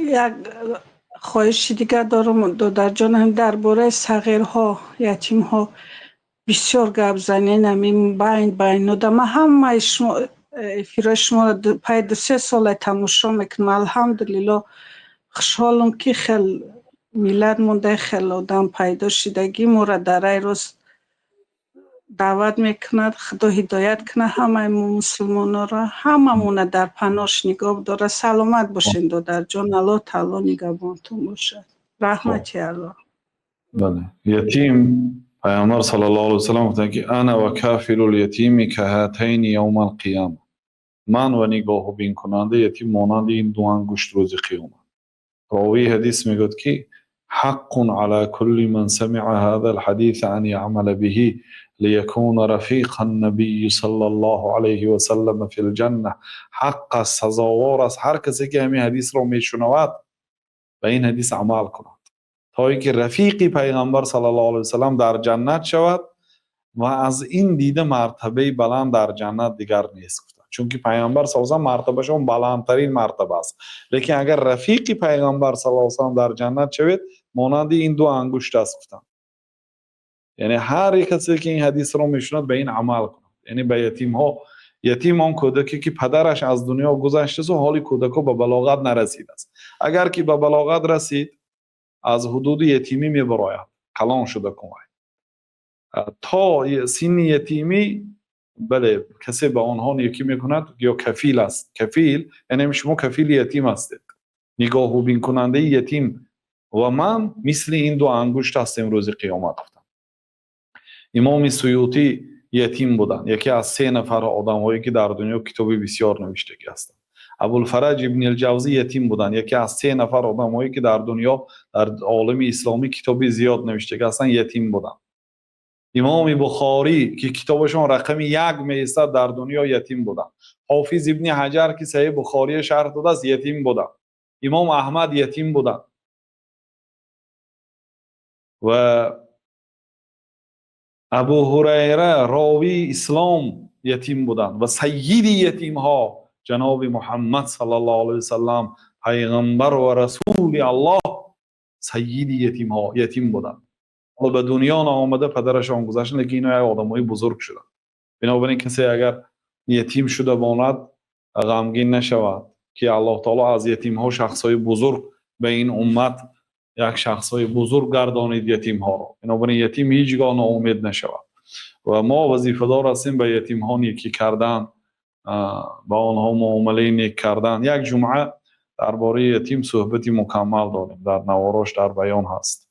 Як хоҳиши дигар дорам, додарҷон, ҳам дар бораи сағирҳо, ятимҳо бисёр гап занен. Ҳамин байн байнода ман ҳамаи шумо эфирҳои шуморо пай 2-3 сола тамошо мекунам. Алҳамдулилло, хушҳолам, ки хел миллат монда, хел одам пайдо шидагӣ, моро дар рай рост даъват мекунад. Худо ҳидоят кунад ҳамаи мо мусулмононро, ҳамамона дар паноҳш нигоҳ дорад. Саломат бошен, додарҷон, Аллоҳ таоло нигаҳбонтон бошад. Раҳмати Аллоҳ. Бале, ятим, Пайғамбар саллаллоҳу алайҳи васаллам гуфтанд, ки أنا وكافل اليتيم كهاتين يوم القيامة. Ман ва нигоҳубинкунандаи ятим монанди ин ду ангушт рӯзи қиёмат. Ровии ҳадис мегӯяд, ки حق على كل من سمع هذا الحديث أن يعمل به ليكون رفيق النبي صلى الله عليه وسلم في الجنة. Ҳақ аст, сазовор аст, ҳар касе ки ҳамин ҳадисро мешунавад, ба ин ҳадис амал кунад, то ин ки рафиқи Пайғамбар саллаллоҳу алайҳи васаллам дар ҷаннат шавад. Ва аз ин дида мартабаи баланд дар ҷаннат дигар нест, гуфтанд, чунки Пайғамбар саллаллоҳу мартабашон баландтарин мартаба аст. Лекин агар рафиқи Пайғамбар саллаллоҳу алайҳи васаллам дар ҷаннат шавед, монанди ин ду ангушт аст, гуфтанд. Яъне ҳар касе ки ин ҳадисро мешунад, ба ин амал кунад. Яъне ба ятимҳо. Ятим он кӯдаке, ки падараш аз дунё гузаштасту ҳоли кӯдако ба балоғат нарасидааст. Агар ки ба балоғат расид, аз ҳудуди ятимӣ мебарояд, калон шуда кун. То синни ятимӣ, бале, касе ба онҳо некӣ мекунад ё кафил аст. Кафил яъне шумо кафили ятим ҳастед, нигоҳубинкунандаи ятим ва ман мисли ин ду ангушт ҳастем рӯзи қиёмат, гуфтам. Имоми Суютӣ ятим буданд, яке аз се нафар одамҳое, ки дар дунё китоби бисёр навиштагӣ ҳастанд. Абулфараҷ ибни Ҷавзӣ ятим буданд, яке аз се нафар одамҳое, ки дар дунё, дар олами исломӣ китоби зиёд навиштагӣ ҳастанд, ятим буданд. Имоми Бухорӣ, ки китобашон рақами як меистад дар дунё, ятим буданд. Ҳофиз Ибни Ҳаҷар, ки Саҳиҳи Бухория шарҳ додааст, ятим буданд. Имом Аҳмад ятим буданд. Ва Абу Ҳурайра, ровии ислом, ятим буданд. Ва саййиди ятимҳо ҷаноби Муҳаммад саллаллоҳу алайҳи васаллам, пайғамбар ва расули Аллоҳ, саййиди ятимҳо, ятим буданд. Ҳоло ба дунё наомада падарашон гузашт, лекин ино як одамои бузург шуданд. Бинобар ин касе агар ятим шуда монад, ғамгин нашавад, ки Аллоҳ таоло аз ятимҳо шахсҳои бузург ба ин уммат як шахсҳои бузург гардонид ятимҳоро. Бинобар ин ятим ҳеҷ гоҳ ноумед нашавад. Ва мо вазифадор ҳастем ба ятимҳо некӣ кардан, ба онҳо муомилаи нек кардан. Як ҷумъа дар бораи ятим суҳбати мукаммал дорем, дар наворош дар баён ҳаст.